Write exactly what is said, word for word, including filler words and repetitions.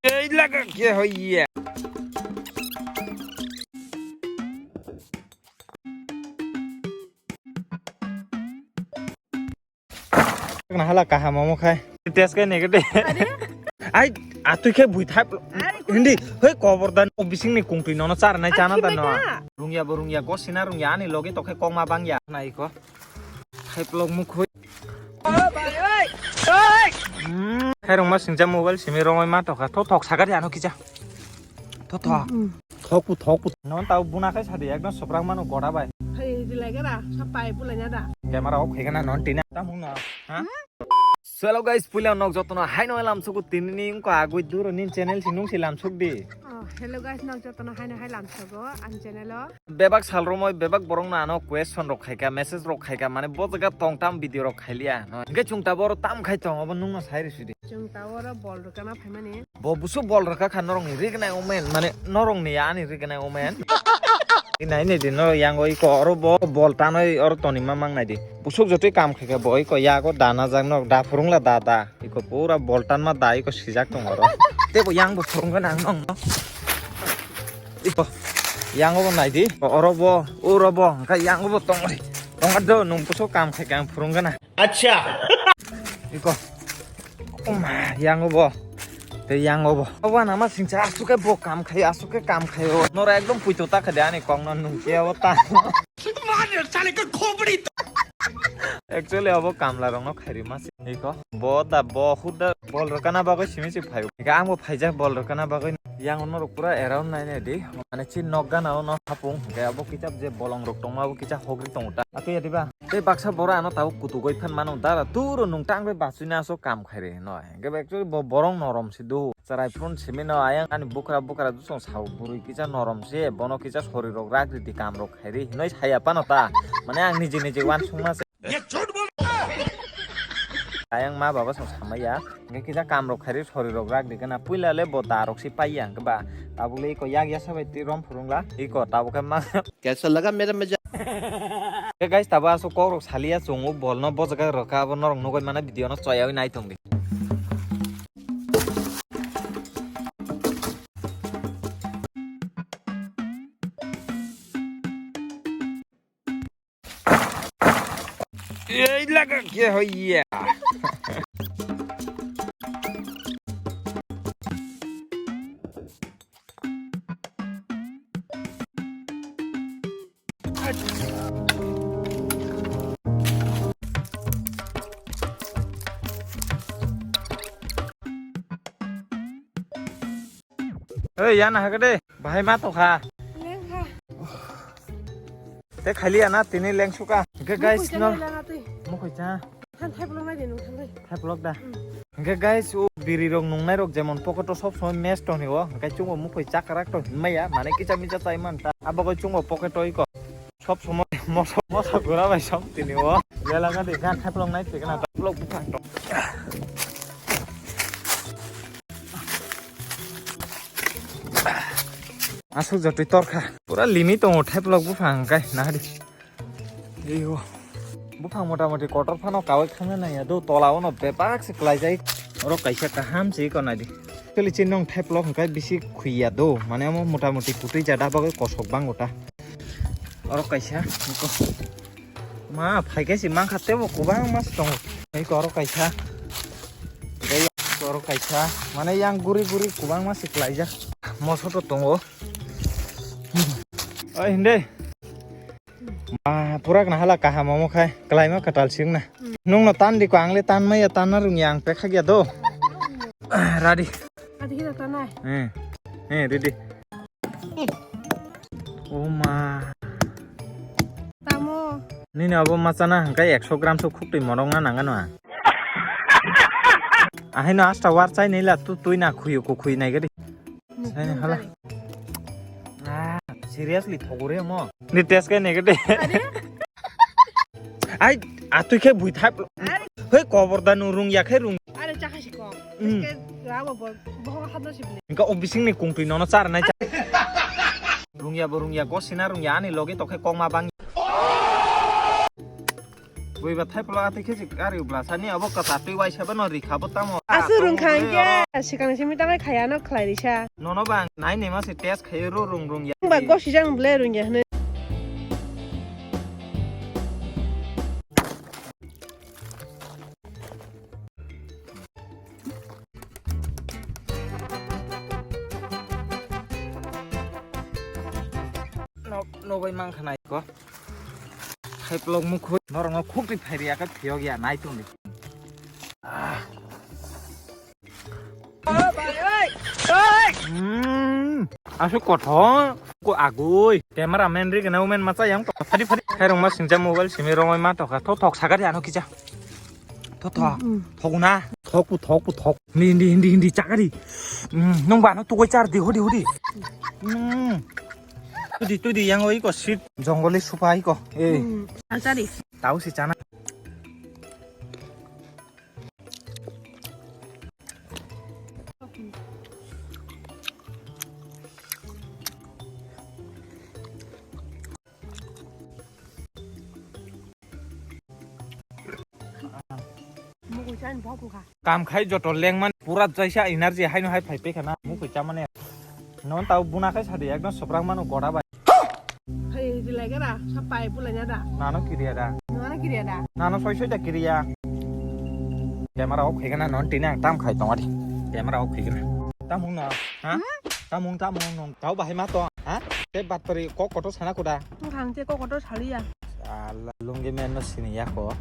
Ei laga kya hoye? Na hala kaham omo khai. Test khai negative. Are? Ai, atui khe bui thap. Are, hindi, hoi kobor dan o bising ni kungtui nono char nai chana dan no. Rungya bo rungya, go sina rungya, ani loge to khe kok ma bang ya. Nai ko. Khai plok mukhoi. Hmm, khai rong ma singja mobile simi rongoi ma tokha. Tho thok sagar ya no kija. Tho tho. Thok pu, thok pu. Non tau buna khai sadi ekdom soprak mano goda bai. Hai, di lagi ra, sapai pulai nya da. Camera off khai gana non tina. Tam hung na. Ha? So hello guys, puila nok jotono haino lamsuku tinini ko agui duro nin channel sinung si lamsuk di. Oh, hello guys, nok jotono haino hai lamsugo ang channel o. Bebak sal romoi, bebak borok no ano question rok khaika, message rok khaika, mane bo jaga tong tam video rok khailiya. No, hingke chung tabor tam khai tong, obo nung no sai risi di. Chung tabor bol rok kana phaimani. Bo busu bol rwkha kha norokni rignai omen, mane norokni ya ani rignai omen. Nai nai di norok yango iko oro bo bol tanoi oro toni ma mang nai di. Busuk jotoi kam khaikha bo iko yago da najak norok da phurungla da da. Iko pura bol tanma da iko sijak tong oro. Tei bo yang bo phurungkha nang nong no. Iko yango bo nai di. Oro bo, oro bo, hingkha yango bo tong ri. Tong do nung busuk kam khaikha ang phurungkha na. Acha. Iko. Oma, yango bo. Te yango bo. Obo na ma singcha asuk ke bo kam khai, asuk ke kam khai o. Nora ekdom puito ta khade ani kong no nung ke o ta. Mane sale ka khopri. Actually obo kamla rong no khairi ma se. Iko. Bo da bo huda bol rokana bagoi simi si phai. Ga ang bo phaijak bol rokana bagoi. Yang no rok pura around nai nai di. Mane chi nok gana o no hapung. Ga bo kichap je bolong rok tongma bo kichap hogri tong ta. Atu ya diba. Tei baksa boro ano tabuk kutugoi phan mano, dara turo nung tang bai bachwi na aso kam khairi hinoi. Hingke actually bo borong norom si do. Charai phun simi no ayang ani bukra bukra dusong sao bwrwi kisa norom se, bono kisa sori rok rak ridi kam rok khairi hinoi saya pano ta. Mane ang niji niji wansukma se. Ayang ma baba song samaya. Hingke kisa kam rok khairi sori rok rak di kana puila le bo da rok si paiya hingke ba. Tabuk le iko yak ya sabai ti rom phurung la. Iko tabuk khe ma. Kaisa laga mera maja. Khe guys, tabo aswk kok rok saliya chwng o bol no bojak rok kha, abo norok nugwi mano video no choyawi nai tong di. Ei laga khe hoye. Oi, yana hagade. Bahai ma tokha. Lengkha. Te khali ana tini lengsuka. Hingke guys, no. Mukhoi cha. Than thaiplok nai de nung thangwi. Thaiplok da. Hingke guys, o biri rok nungnai rok jemon pocket o sob somoi mes toni o. Hingke chungo mukhoi chakrak to hinmaya. Mane kicha micha chai man ta. Abo koi chungo pocket o iko. Sob somoi moso moso gura bai som tini o. Lela ga de gan thaiplok nai te kana thaiplok buphang to. Aswk jotoi torkha. Pura limi tongo thaiplok buphang kai nahadi. Eyo. Buphang mota moti kotor phano kawai khangna nangya do, tola ono bebak se klaijai. Oro kaisa kaham se iko naidi. Actually chinong thaiplok hwnkhe bisi khuiya do. Mane omo mota moti kutui jada bagwi kosok bango ta. Oro kaisa iko. Ma, phaikhe si mankha tebo kwbangma se tongo. Tei oro kaisa. Tei oro kaisa. Mane yang guri guri kwbangma se klaijak. Moso to tongo. Oi, hinde. Ma, pura kena hala kaham omo khai. Klaima kwtal sing na. Nung no tan di ko, ang le tan maya, tan na rung yang pekha gya do. Radi. Adi kita tanai. Eh. Eh, ready. O ma. Tamo. Nini abo machana hingkai ekso gram so khuk twi morok na nangano a. Ahai no asta war chai nila tu tui na khuyu ku khui nai gadi. Sai hala. Ah, seriously thogore mo. Ni test kai nai gadi. Are? Ai, atui khe bui thai. Are? Hei kobor da nung rung ya khe rung. Are chakha si kok. Mm. Ke rabo bo, bo hadno si bini. Hingke o bisingni kungtwi nono charnai cha-, rungya bo rungya, gosina rungya, ani loge tokhe kokma bang. Twi ba thai polo atwi khe se gari bla sani abo kwchar twi waisa bano rikha bo tamo. Asu rung kha hwnkhe sikang simi tamo khaya no khlai risa. Nono bang nai ni ma se test khayo ro rung rung ya. Ba gosi jang ble rung ya hne. No, no bai mang khanai ko. Khai plok mukhui. Norok no khuk ri phai ri aka phiyok ya nai tong di. Ah. Hmm, asuk kothong ko agui. Camera man ri gana umen macha yang to. Phari phari. Khairong ma singja mobile simi rongoi ma to ka. Thok thok sagari ano kija. Thok thok. Thok na. Thok pu thok pu thok. Hindi hindi hindi chakari. Hmm, nung ba no tugoi char di hudi hudi. Hmm. Tudi tudi yang oi ko sit. Jongoli supai ko. Eh. Achari. Tau si chana. Mukui chan bok bokha. Kam khai joto lengman pura jaisa energy haino hai phai pekha na mukui chamane. Non tau buna khai sadi ekdom soprang mano goda bai. Hai rilai gara sapai bulai na da. Nano kiriya da. Nano kiriya da. Nano soi soi da kiriya. Camera off khai gana non tini ang tam khai tong adi. Camera off khai gana. Tamung na. Ha? Tamung tamung non. Tau bahai ma to. Ha? Te battery kok kotor sana kuda. Ang te kok kotor saliya. Sala, lungi men no sini ya ko.